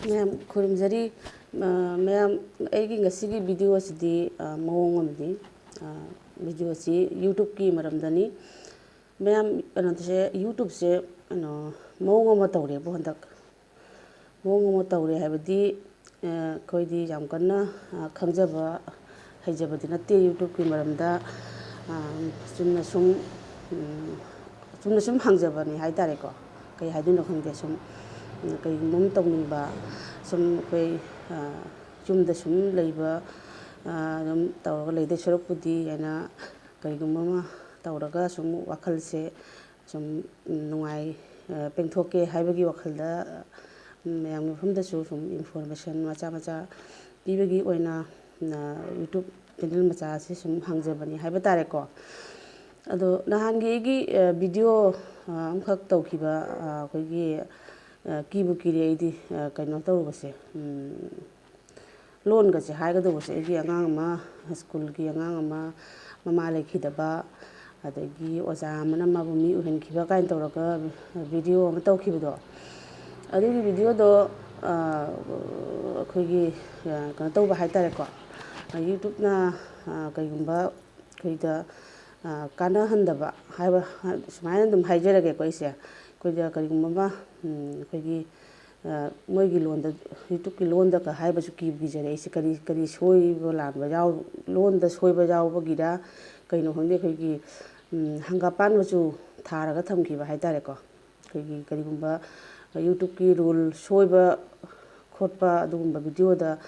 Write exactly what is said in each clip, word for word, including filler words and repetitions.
ꯃꯌꯥꯝ ꯈꯨꯔꯨꯝꯖꯔꯤ꯫ ꯑ, ꯃꯌꯥꯝ, ꯑꯩꯒꯤ ꯉꯁꯤꯒꯤ video ꯑꯁꯤꯗꯤ, ꯑ, ꯃꯑꯣꯡ ꯑꯃꯅꯤ꯫ ꯑ, video ꯑꯁꯤ YouTube-ꯀꯤ ꯃꯔꯝꯗꯅꯤ꯫ ꯃꯌꯥꯝ, ꯀꯩꯅꯣꯁꯦ, YouTube-ꯁꯦ, ꯀꯩꯅꯣ, ꯃꯑꯣꯡ ꯑꯃ ꯇꯧꯔꯦꯕꯨ ꯍꯟꯗꯛ꯫ ꯃꯑꯣꯡ ꯑꯃ ꯇꯧꯔꯦ ꯍꯥꯏꯕꯗꯤ, ꯑ, ꯑꯩꯈꯣꯏꯗꯤ ꯌꯥꯝ ꯀꯟꯅ, ꯑ, ꯈꯪꯖꯕ ꯍꯩꯖꯕꯗꯤ ꯅꯠꯇꯦ YouTube-ꯀꯤ ꯃꯔꯝꯗ꯫ ꯑ, ꯆꯨꯝꯅ ꯁꯨꯝ, ꯎꯝ, ꯆꯨꯝꯅ ꯁꯨꯝ ꯍꯪꯖꯕꯅꯤ ꯍꯥꯏ ꯇꯥꯔꯦꯀꯣ꯫ ꯀꯩ ꯍꯥꯏꯗꯣꯏꯅꯣ ꯈꯪꯗꯦ꯫ ꯁꯨꯝ, ꯎꯝ, ꯀꯩꯒꯨꯝꯕ ꯑꯃ ꯇꯧꯅꯤꯡꯕ, ꯁꯨꯝ ꯑꯩꯈꯣꯏ, ꯑ, ꯌꯨꯝꯗ ꯁꯨꯝ ꯂꯩꯕ, ꯑ, ꯑꯗꯨꯝ ꯇꯧꯔꯒ ꯂꯩꯗꯣꯏ ꯁꯔꯨꯛꯄꯨꯗꯤ ꯍꯥꯏꯅ ꯀꯩꯒꯨꯝꯕ ꯑꯃ ꯇꯧꯔꯒ ꯁꯨꯝ ꯋꯥꯈꯜꯁꯦ ꯁꯨꯝ ꯅꯨꯡꯉꯥꯏ, ꯑ, ꯄꯦꯟꯊꯣꯛꯀꯦ ꯍꯥꯏꯕꯒꯤ ꯋꯥꯈꯜꯗ, ꯎꯝ, ꯃꯌꯥꯝꯒꯤ ꯃꯐꯝꯗꯁꯨ ꯁꯨꯝ information ꯃꯆꯥ ꯃꯆꯥ ꯄꯤꯕꯒꯤ ꯑꯣꯏꯅ, ꯑ, YouTube channel ꯃꯆꯥ ꯑꯁꯤ ꯁꯨꯝ ꯍꯥꯡꯖꯕꯅꯤ ꯍꯥꯏꯕ ꯇꯥꯔꯦꯀꯣ꯫ ꯑꯗꯣ ꯅꯍꯥꯟꯒꯤ ꯑꯩꯒꯤ, ꯑ, video, ꯑ, ꯑꯃꯈꯛ ꯇꯧꯈꯤꯕ, ꯑ, ꯑꯩꯈꯣꯏꯒꯤ, ꯑ, ꯀꯤꯕꯨ ꯀꯤꯔꯦ ꯑꯩꯗꯤ, ꯑ, ꯀꯩꯅꯣ ꯇꯧꯔꯨꯕꯁꯦ, ꯎꯝ, ꯂꯣꯟꯒꯁꯦ ꯍꯥꯏꯒꯗꯧꯕꯁꯦ ꯑꯩꯒꯤ ꯑꯉꯥꯡ ꯑꯃ, ꯁ꯭ꯀꯨꯜꯒꯤ ꯑꯉꯥꯡ ꯑꯃ, ꯃꯃꯥ ꯂꯩꯈꯤꯗꯕ, ꯑꯗꯒꯤ ꯑꯣꯖꯥ ꯑꯃꯅ ꯃꯥꯕꯨ ꯃꯤ ꯎꯍꯟꯈꯤꯕ ꯀꯥꯏꯅ ꯇꯧꯔꯒ video ꯑꯃ ꯇꯧꯈꯤꯕꯗꯣ, ꯑꯗꯨꯒꯤ videoꯗꯣ, ꯑ, ꯑꯩꯈꯣꯏꯒꯤ, ꯑ, ꯀꯩꯅꯣ ꯇꯧꯕ ꯍꯥꯏ ꯇꯥꯔꯦꯀꯣ, YouTubeꯅ, ꯑ, ꯀꯩꯒꯨꯝꯕ ꯑꯩꯈꯣꯏꯗ, ꯑ, ꯀꯥꯟꯅꯍꯟꯗꯕ ꯍꯥꯏꯕ, ꯁꯨꯃꯥꯏꯅ ꯑꯗꯨꯝ ꯍꯥꯏꯖꯔꯒꯦꯀꯣ ꯑꯩꯁꯦ꯫ ꯑꯩꯈꯣꯏꯗ ꯀꯔꯤꯒꯨꯝꯕ ꯑꯃ, ꯎꯝ, ꯑꯩꯈꯣꯏꯒꯤ, ꯑ, ꯃꯣꯏꯒꯤ ꯂꯣꯟꯗ, YouTubeꯀꯤ ꯂꯣꯟꯗꯒ ꯍꯥꯏꯕꯁꯨ ꯀꯤꯕꯨ ꯀꯤꯖꯔꯦ ꯑꯩꯁꯦ꯫ ꯀꯔꯤ, ꯀꯔꯤ ꯁꯣꯏꯕ ꯂꯥꯟꯕ ꯌꯥꯎ-, ꯂꯣꯟꯗ ꯁꯣꯏꯕ ꯌꯥꯎꯕꯒꯤꯔ ꯀꯩꯅꯣ ꯈꯪꯗꯦ, ꯑꯩꯈꯣꯏꯒꯤ, ꯎꯝ, ꯍꯪꯒꯥꯄꯥꯟ ꯃꯆꯨ ꯊꯥꯔꯒ ꯊꯝꯈꯤꯕ ꯍꯥꯏ ꯇꯥꯔꯦꯀꯣ꯫ ꯑꯩꯈꯣꯏꯒꯤ ꯀꯔꯤꯒꯨꯝꯕ YouTubeꯀꯤ rule ꯁꯣꯏꯕ ꯈꯣꯠꯄ ꯑꯗꯨꯒꯨꯝꯕ videoꯗ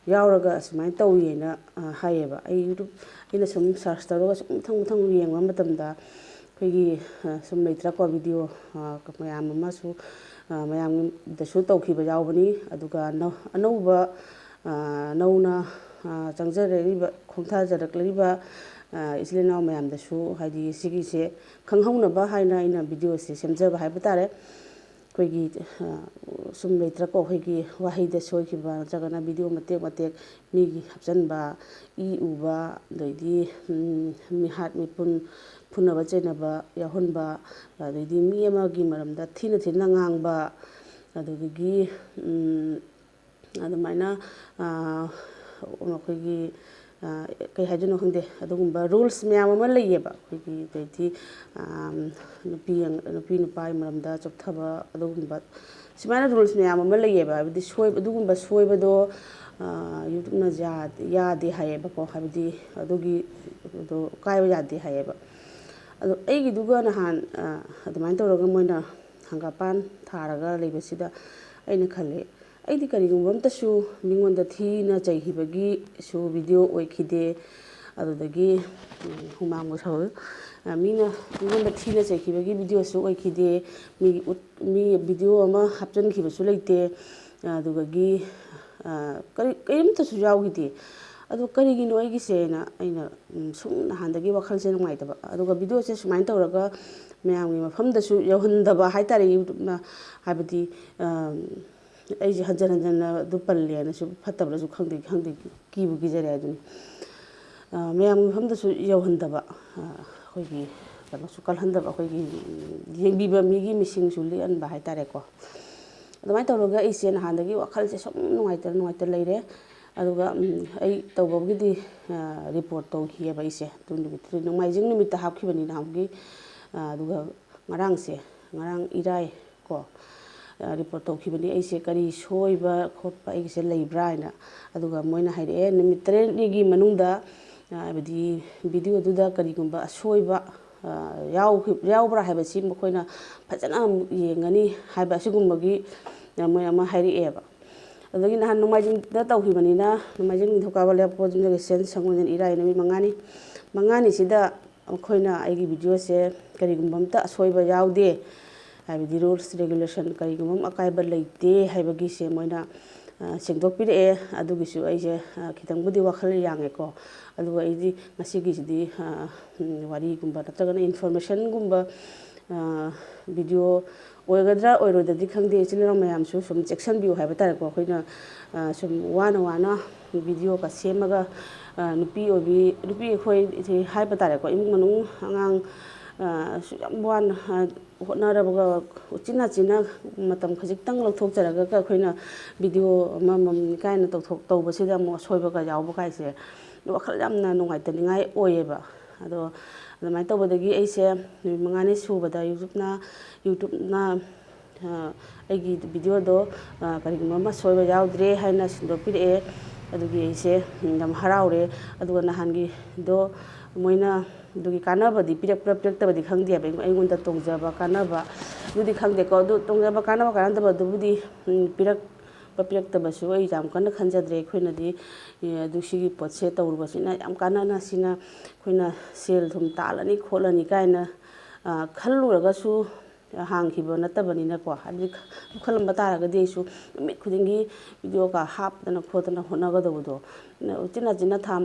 ꯌꯥꯎꯔꯒ ꯑꯁꯨꯃꯥꯏꯅ ꯇꯧꯏ ꯍꯥꯏꯅ, ꯑ, ꯍꯥꯏꯌꯦꯕ꯫ ꯑꯩ YouTube, ꯑꯩꯅ ꯁꯨꯝ search ꯇꯧꯔꯒ ꯁꯨꯝ ꯃꯊꯪ ꯃꯊꯪ ꯌꯦꯡꯕ ꯃꯇꯝꯗ ꯑꯩꯈꯣꯏꯒꯤ, ꯑ, ꯁꯨꯝ ꯂꯩꯇ꯭ꯔꯥꯀꯣ video, ꯑ, ꯃꯌꯥꯝ ꯑꯃꯁꯨ, ꯑ, ꯃꯌꯥꯝꯗꯁꯨ ꯇꯧꯈꯤꯕ ꯌꯥꯎꯕꯅꯤ꯫ ꯑꯗꯨꯒ ꯅꯧ-, ꯑꯅꯧꯕ, ꯑ, ꯅꯧꯅ, ꯑ, ꯆꯪꯖꯔꯛꯂꯤꯕ, ꯈꯣꯡꯊꯥꯖꯔꯛꯂꯤꯕ, ꯑ, ꯏꯆꯤꯜ ꯏꯅꯥꯎ ꯃꯌꯥꯝꯗꯁꯨ, ꯍꯥꯏꯗꯤ, ꯁꯤꯒꯤꯁꯦ ꯈꯪꯍꯧꯅꯕ ꯍꯥꯏꯅ ꯑꯩꯅ videoꯁꯦ ꯁꯦꯝꯖꯕ ꯍꯥꯏꯕ ꯇꯥꯔꯦ꯫ ꯑꯩꯈꯣꯏꯒꯤ, ꯑ, ꯁꯨꯝ ꯂꯩꯇ꯭ꯔꯥꯀꯣ, ꯑꯩꯈꯣꯏꯒꯤ ꯋꯥꯍꯩꯗ ꯁꯣꯏꯈꯤꯕ ꯅꯠꯇ꯭ꯔꯒꯅ video ꯃꯇꯦꯛ ꯃꯇꯦꯛ ꯃꯤꯒꯤ ꯍꯥꯞꯆꯤꯟꯕ, ꯏ ꯎꯕ, ꯑꯗꯩꯗꯤ, ꯎꯝ, ꯃꯤꯍꯥꯠ ꯃꯤꯄꯨꯟ, ꯐꯨꯅꯕ ꯆꯩꯅꯕ ꯌꯥꯎꯍꯟꯕ, ꯑꯗꯩꯗꯤ ꯃꯤ ꯑꯃꯒꯤ ꯃꯔꯝꯗ ꯊꯤꯅ ꯊꯤꯅ ꯉꯥꯡꯕ, ꯑꯗꯨꯗꯒꯤ, ꯎꯝ, ꯑꯗꯨꯃꯥꯏꯅ, ꯑ, ꯑꯩꯈꯣꯏꯒꯤ, ꯑ, ꯀꯩ ꯍꯥꯏꯗꯣꯏꯅꯣ ꯈꯪꯗꯦ, ꯑꯗꯨꯒꯨꯝꯕ rules ꯃꯌꯥꯝ ꯑꯃ ꯂꯩꯌꯦꯕ꯫ ꯑꯩꯈꯣꯏꯒꯤ ꯑꯗꯩꯗꯤ, ꯑ, ꯅꯨꯄꯤ ꯑꯉ-, ꯅꯨꯄꯤ ꯅꯨꯄꯥꯒꯤ ꯃꯔꯝꯗ ꯆꯣꯞꯊꯕ, ꯑꯗꯨꯒꯨꯝꯕ ꯁꯨꯃꯥꯏꯅ rules ꯃꯌꯥꯝ ꯑꯃ ꯂꯩꯌꯦꯕ꯫ ꯍꯥꯏꯕꯗꯤ ꯁꯣꯏꯕ, ꯑꯗꯨꯒꯨꯝꯕ ꯁꯣꯏꯕꯗꯣ, ꯑ, YouTubeꯅ ꯌꯥ-, ꯌꯥꯗꯦ ꯍꯥꯏꯌꯦꯕꯀꯣ꯫ ꯍꯥꯏꯕꯗꯤ ꯑꯗꯨꯒꯤ, ꯑꯗꯣ ꯀꯥꯏꯕ ꯌꯥꯗꯦ ꯍꯥꯏꯌꯦꯕ꯫ ꯑꯗꯣ ꯑꯩꯒꯤꯗꯨꯒ ꯅꯍꯥꯟ, ꯑ, ꯑꯗꯨꯃꯥꯏꯅ ꯇꯧꯔꯒ ꯃꯣꯏꯅ ꯍꯪꯒꯥꯄꯥꯟ ꯊꯥꯔꯒ ꯂꯩꯕꯁꯤꯗ ꯑꯩꯅ ꯈꯜꯂꯦ, ꯑꯩꯗꯤ ꯀꯔꯤꯒꯨꯝꯕ ꯑꯝꯇꯁꯨ ꯃꯤꯉꯣꯟꯗ ꯊꯤꯅ ꯆꯩꯈꯤꯕꯒꯤꯁꯨ video ꯑꯣꯏꯈꯤꯗꯦ꯫ ꯑꯗꯨꯗꯒꯤ, ꯎꯝ, ꯍꯨꯃꯥꯡꯕꯨ ꯁꯧꯏ꯫ ꯑ, ꯃꯤꯅ ꯃꯤꯉꯣꯟꯗ ꯊꯤꯅ ꯆꯩꯈꯤꯕꯒꯤ videoꯁꯨ ꯑꯣꯏꯈꯤꯗꯦ꯫ ꯃꯤ ꯎꯠ-, ꯃꯤ video ꯑꯃ ꯍꯥꯞꯆꯤꯟꯈꯤꯕꯁꯨ ꯂꯩꯇꯦ꯫ ꯑꯗꯨꯗꯒꯤ, ꯑ, ꯀꯔꯤ, ꯀꯔꯤꯝꯇꯁꯨ ꯌꯥꯎꯈꯤꯗꯦ꯫ ꯑꯗꯣ ꯀꯔꯤꯒꯤꯅꯣ ꯑꯩꯒꯤꯁꯦꯅ ꯑꯩꯅ, ꯎꯝ, ꯁꯨꯝ ꯅꯍꯥꯟꯗꯒꯤ ꯋꯥꯈꯜꯁꯦ ꯅꯨꯡꯉꯥꯏꯇꯕ꯫ ꯑꯗꯨꯒ videoꯁꯦ ꯁꯨꯃꯥꯏꯅ ꯇꯧꯔꯒ ꯃꯌꯥꯝꯒꯤ ꯃꯐꯝꯗꯁꯨ ꯌꯧꯍꯟꯗꯕ ꯍꯥꯏꯇꯥꯔꯦ, YouTubeꯅ꯫ ꯍꯥꯏꯕꯗꯤ, ꯑ, ꯑꯩꯁꯦ ꯍꯟꯖꯟ ꯍꯟꯖꯟꯅ ꯑꯗꯨ ꯄꯜꯂꯦꯅꯁꯨ ꯐꯠꯇꯕ꯭ꯔꯁꯨ ꯈꯪꯗꯦ, ꯈꯪꯗꯦ, ꯀꯤꯕꯨ ꯀꯤꯖꯔꯦ ꯑꯗꯨꯅꯤ꯫ ꯑ, ꯃꯌꯥꯝꯒꯤ ꯃꯐꯝꯗꯁꯨ ꯌꯧꯍꯟꯗꯕ, ꯑ, ꯑꯩꯈꯣꯏꯒꯤ ꯀꯩꯅꯣꯁꯨ ꯀꯜꯍꯟꯗꯕ, ꯑꯩꯈꯣꯏꯒꯤ, ꯎꯝ, ꯌꯦꯡꯕꯤꯕ ꯃꯤꯒꯤ ꯃꯤꯁꯤꯡꯁꯨ ꯂꯤꯛꯍꯟꯕ ꯍꯥꯏꯇꯥꯔꯦꯀꯣ꯫ ꯑꯗꯨꯃꯥꯏꯅ ꯇꯧꯔꯒ ꯑꯩꯁꯦ ꯅꯍꯥꯟꯗꯒꯤ ꯋꯥꯈꯜꯁꯦ ꯁꯨꯝ ꯅꯨꯡꯉꯥꯏꯇ, ꯅꯨꯡꯉꯥꯏꯇ ꯂꯩꯔꯦ꯫ ꯑꯗꯨꯒ, ꯎꯝ, ꯑꯩ ꯇꯧꯕꯒꯤꯗꯤ, ꯑ, report ꯇꯧꯈꯤꯑꯕ ꯑꯩꯁꯦ꯫ ꯑꯗꯨ ꯅꯨꯃꯤꯠꯇꯨꯗ, ꯅꯣꯡꯃꯥꯏꯖꯤꯡ ꯅꯨꯃꯤꯠꯇ ꯍꯥꯞꯈꯤꯕꯅꯤ ꯅꯍꯥꯟꯒꯤ꯫ ꯑ, ꯑꯗꯨꯒ ꯉꯔꯥꯡꯁꯦ, ꯉꯔꯥꯡ ꯏꯔꯥꯏ ꯀꯣ, ꯑ, report ꯇꯧꯈꯤꯕꯅꯤ ꯑꯩꯁꯦ ꯀꯔꯤ ꯁꯣꯏꯕ ꯈꯣꯠꯄ ꯑꯩꯒꯤꯁꯦ ꯂꯩꯕ꯭ꯔꯥ ꯍꯥꯏꯅ꯫ ꯑꯗꯨꯒ ꯃꯣꯏꯅ ꯍꯥꯏꯔꯛꯑꯦ, ꯅꯨꯃꯤꯠ ꯇꯔꯦꯠꯅꯤꯒꯤ ꯃꯅꯨꯡꯗ, ꯑ, ꯍꯥꯏꯕꯗꯤ videoꯗꯨꯗ ꯀꯔꯤꯒꯨꯝꯕ ꯑꯁꯣꯏꯕ, ꯑ, ꯌꯥꯎꯈꯤ-, ꯌꯥꯎꯕ꯭ꯔꯥ ꯍꯥꯏꯕꯁꯤ ꯃꯈꯣꯏꯅ ꯐꯖꯅ ꯑꯃꯨꯛ ꯌꯦꯡꯒꯅꯤ ꯍꯥꯏꯕ ꯑꯁꯤꯒꯨꯝꯕꯒꯤ, ꯑ, ꯃꯣꯏ ꯑꯃ ꯍꯥꯏꯔꯛꯑꯦꯕ꯫ ꯑꯗꯒꯤ ꯅꯍꯥꯟ ꯅꯣꯡꯃꯥꯏꯖꯤꯡꯗ ꯇꯧꯈꯤꯕꯅꯤꯅ, ꯅꯣꯡꯃꯥꯏꯖꯤꯡ, ꯅꯤꯡꯊꯧꯀꯥꯕ, ꯂꯩꯕꯥꯛꯄꯣꯛꯄ, ꯌꯨꯝꯖꯀꯩꯁ, ꯁꯒꯣꯜꯁꯦꯜ, ꯏꯔꯥꯏ ꯅꯨꯃꯤꯠ ꯃꯉꯥꯅꯤ꯫ ꯃꯉꯥꯅꯤꯁꯤꯗ ꯃꯈꯣꯏꯅ ꯑꯩꯒꯤ videoꯁꯦ ꯀꯔꯤꯒꯨꯝꯕ ꯑꯝꯇ ꯑꯁꯣꯏꯕ ꯌꯥꯎꯗꯦ, ꯍꯥꯏꯕꯗꯤ rules regulation ꯀꯔꯤꯒꯨꯝꯕ ꯑꯃ ꯑꯀꯥꯏꯕ ꯂꯩꯇꯦ ꯍꯥꯏꯕꯒꯤꯁꯦ ꯃꯣꯏꯅ, ꯑ, ꯁꯦꯡꯗꯣꯛꯄꯤꯔꯛꯑꯦ꯫ ꯑꯗꯨꯒꯤꯁꯨ ꯑꯩꯁꯦ, ꯑ, ꯈꯤꯇꯪꯕꯨꯗꯤ ꯋꯥꯈꯜ ꯌꯥꯡꯉꯦꯀꯣ꯫ ꯑꯗꯨꯒ ꯑꯩꯗꯤ ꯉꯁꯤꯒꯤꯁꯤꯗꯤ, ꯑ, ꯎꯝ, ꯋꯥꯔꯤꯒꯨꯝꯕ ꯅꯠꯇ꯭ꯔꯒꯅ informationꯒꯨꯝꯕ, ꯑ, video ꯑꯣꯏꯒꯗ꯭ꯔꯥ ꯑꯣꯏꯔꯣꯏꯗ꯭ꯔꯗꯤ ꯈꯪꯗꯦ, ꯏꯆꯤꯜ ꯏꯅꯥꯎ ꯃꯌꯥꯝꯁꯨ ꯁꯨꯝ ꯆꯦꯛꯁꯤꯟꯕꯤꯌꯨ ꯍꯥꯏꯕ ꯇꯥꯔꯦꯀꯣ꯫ ꯑꯩꯈꯣꯏꯅ, ꯑ, ꯁꯨꯝ ꯋꯥꯅ ꯋꯥꯅ videoꯒ ꯁꯦꯝꯃꯒ, ꯑ, ꯅꯨꯄꯤ ꯑꯣꯏꯕꯤ, ꯅꯨꯄꯤ ꯑꯩꯈꯣꯏ ꯍꯥꯏꯕ ꯇꯥꯔꯦꯀꯣ, ꯏꯃꯨꯡ ꯃꯅꯨꯡ ꯑꯉꯥꯡ, ꯑ, ꯁꯨꯛ ꯌꯥꯝ ꯋꯥꯅ, ꯑ, ꯍꯣꯠꯅꯔꯕꯒ ꯎꯆꯤꯟ ꯅꯥꯆꯤꯟꯅ ꯃꯇꯝ ꯈꯖꯤꯛꯇꯪ ꯂꯧꯊꯣꯛꯆꯔꯒ ꯑꯩꯈꯣꯏꯅ ꯚꯤꯗꯤꯑꯣ ꯑꯃꯃꯝꯅꯤ ꯀꯥꯏꯅ ꯇꯧꯊꯣꯛ ꯇꯧꯕꯁꯤꯗ ꯑꯃꯨꯛ ꯑꯁꯣꯏꯕꯒ ꯌꯥꯎꯕ ꯀꯥꯏꯁꯦ ꯋꯥꯈꯜ ꯌꯥꯝꯅ ꯅꯨꯡꯉꯥꯏꯇꯅꯤꯡꯉꯥꯏ ꯑꯣꯏꯌꯦꯕ꯫ ꯑꯗꯣ ꯑꯗꯨꯃꯥꯏꯅ ꯇꯧꯕꯗꯒꯤ ꯑꯩꯁꯦ ꯅꯨꯃꯤꯠ ꯃꯉꯥꯅꯤ ꯁꯨꯕꯗ YouTubeꯅ, YouTubeꯅ ꯑꯩꯒꯤ ꯚꯤꯗꯤꯑꯣꯗꯣ ꯀꯔꯤꯒꯨꯝꯕ ꯑꯃ ꯁꯣꯏꯕ ꯌꯥꯎꯗ꯭ꯔꯦ ꯍꯥꯏꯅ ꯁꯤꯟꯗꯣꯛꯄꯤꯔꯛꯑꯦ꯫ ꯑꯗꯨꯒꯤ ꯑꯩꯁꯦ ꯌꯥꯝ ꯍꯔꯥꯎꯔꯦ꯫ ꯑꯗꯨꯒ ꯅꯍꯥꯟꯒꯤꯗꯣ ꯃꯣꯏꯅ ꯑꯗꯨꯒꯤ ꯀꯥꯟꯅꯕꯗꯤ ꯄꯤꯔꯛꯄ꯭ꯔꯥ ꯄꯤꯔꯛꯇꯕꯗꯤ ꯈꯪꯗꯦꯕ, ꯑꯩꯉꯣꯟꯗ ꯇꯣꯡꯖꯕ ꯀꯥꯟꯅꯕ ꯑꯗꯨꯗꯤ ꯈꯪꯗꯦꯀꯣ꯫ ꯑꯗꯨ ꯇꯣꯡꯖꯕ ꯀꯥꯟꯅꯕ ꯀꯥꯟꯅꯗꯕ ꯑꯗꯨꯕꯨꯗꯤ ꯄꯤꯔꯛꯄ ꯄꯤꯔꯛꯇꯕꯁꯨ ꯑꯩ ꯌꯥꯝ ꯀꯟꯅ ꯈꯟꯖꯗ꯭ꯔꯦ꯫ ꯑꯩꯈꯣꯏꯅꯗꯤ ꯑꯗꯨ ꯁꯤꯒꯤ ꯄꯣꯠꯁꯦ ꯇꯧꯔꯨꯕꯁꯤꯅ ꯌꯥꯝ ꯀꯥꯟꯅꯅ, ꯁꯤꯅ ꯑꯩꯈꯣꯏꯅ ꯁꯦꯜ ꯊꯨꯝ ꯇꯥꯜꯂꯅꯤ ꯈꯣꯠꯂꯅꯤ ꯀꯥꯏꯅ ꯈꯜꯂꯨꯔꯒꯁꯨ ꯍꯥꯡꯈꯤꯕ ꯅꯠꯇꯕꯅꯤꯅꯀꯣ꯫ ꯍꯥꯏꯕꯗꯤ ꯈꯜꯂꯝꯕ ꯇꯥꯔꯒꯗꯤ ꯑꯩꯁꯨ ꯅꯨꯃꯤꯠ ꯈꯨꯗꯤꯡꯒꯤ ꯚꯤꯗꯤꯑꯣꯒ ꯍꯥꯞꯇꯅ ꯈꯣꯠꯇꯅ ꯍꯣꯠꯅꯒꯗꯧꯕꯗꯣ꯫ ꯎꯆꯤꯟ ꯅꯥꯆꯤꯟꯅ ꯊꯥ